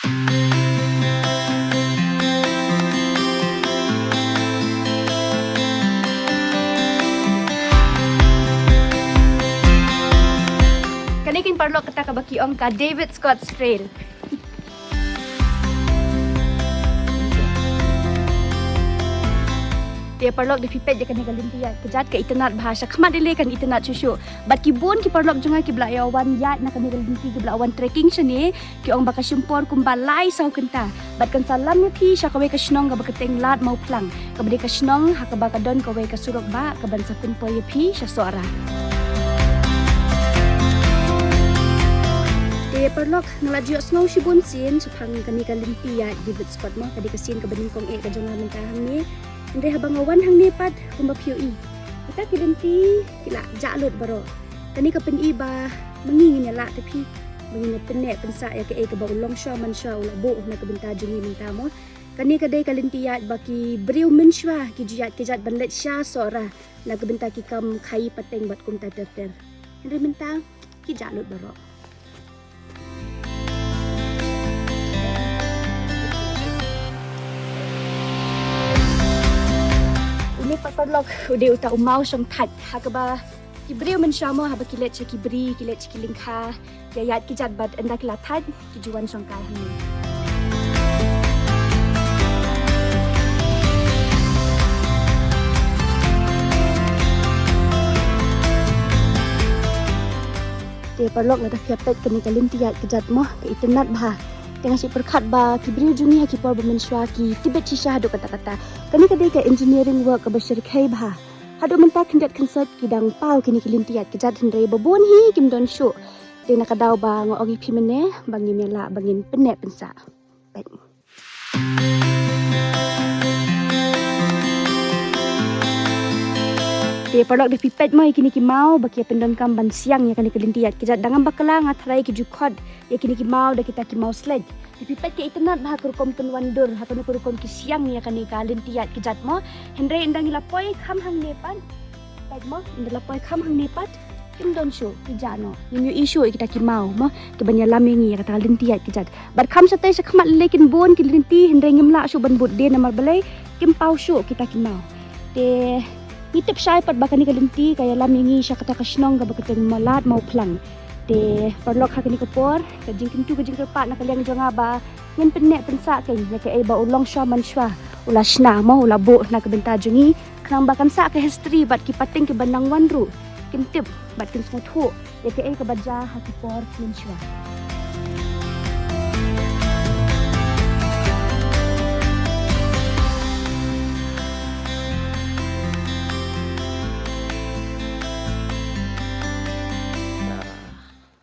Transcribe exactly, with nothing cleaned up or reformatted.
Kane keiñ paralok kata kaba ki ong ka David Scott's Trail. Te paralok, da phi peit ïa kane ka lynti ïaid kjat ka itynnad bha, sha khmat lei lei kan itynnad shuh shuh. Bad ki bun ki paralok jong nga kiba la ïa wan ïaid na kane ka lynti, kiba la wan trekking shane, ki ong ba ka shim por kumba lai saw kynta. Bad kan sa lam ïa phi sha kawei ka shnong kaba kyrteng Lad Mawphlang, kaba dei ka shnong ha kaba ka don kawei ka surok bah kaban sa pynpoi ïa phi sha Sohra. Te paralok, nga la ju ïohsngew shibun sien shaphang kane ka lynti ïaid David Scott mo, ka dei ka sien kaba nyngkong eh ka jong nga mynta hangne. Hynrei haba nga wan hangne pat, kumba phi ïohi, kita ki lynti ki la jah lut baroh. Kane ka pyni ba ma ngi ngin ïa lah te phi, ba ngin ïa pynneh pynsah ïa kaei kaba u longshuwa manshuwa u la buh na ka bynta jong ngi mynta mo. Kane ka dei ka lynti ïaid ba ki briew mynshuwa ki ju ïaid kjat ban leit sha Sohra na ka bynta ki kam khaïi pateng bad kumta ter ter. Hynrei mynta ki jah lut baroh. Une pat paralok u dei uta u maw shong thait, ha kaba ki briew mynshuwa mo haba ki leit sha ki bri, ki leit sha ki lyngkha, ki ïaid kjat bad ynda ki la thait ki ju wan shong kai hangne. Te paralok, lada phi ïa peit kane ka lynti ïaid kjat mo, ka itynnad bha. Te nga shu pyrkhat ba ki briew jong ngi ha ki por ba mynshuwa ki tbit shisha haduh katta katta. Kane ka dei ka engineering work kaba shyrkhei bha. Haduh mynta khyndiat khynsoit ki dang paw kine ki lynti ïaid kjat, hynrei ba bun hi kim don shuh. Te na ka daw ba nga ong ïa phi mynne ba ngim ïa lah ba ngin pynneh pynsah. Peit. Te paralok, da phi peit mo ïa kine ki maw ba ki ïa pyndonkam ban siang ïa kane ka lynti ïaid kjat. Da ngam bakla nga tharai ki ju khot ïa kine ki maw da kita ki maw sledge. Da phi peit, ka itynnad bha ka rukom pynwandur, ha kano ka rukom ki siang ïa kane ka lynti ïaid kjat mo. Hynrei ynda ngi la poi kham hangne pat, peit mo, ynda la poi kham hangne pat, kim don shuh, ki jah noh. Ngim ïohi shuh ïa kita ki maw mo, kiban ïalam ïa ngi ïa kata ka lynti ïaid kjat. Bad kham shatei sha khmat lei lei kin bun ki lynti, hynrei ngim lah shuh ban bud dien namar balei, kim paw shuh kita ki maw. Te ngi tip shai pat ba kane ka lynti ka ïalam ïa ngi sha kata ka shnong kaba kyrteng Lad Mawphlang. Te paralok, ha kane ka por ka jingkyntu ka jingkyrpad na ka liang jong nga ba ngin pynneh pynsah keiñ ïa kaei ba u longshuwa manshuwa u la shna mo, u la buh na ka bynta jong ngi, khnang ba kan sah ka history bad ki pateng kiban nang wan ruh kin tip bad kin sngewthuh ïa kaei kaba jia ha ki por mynshuwa.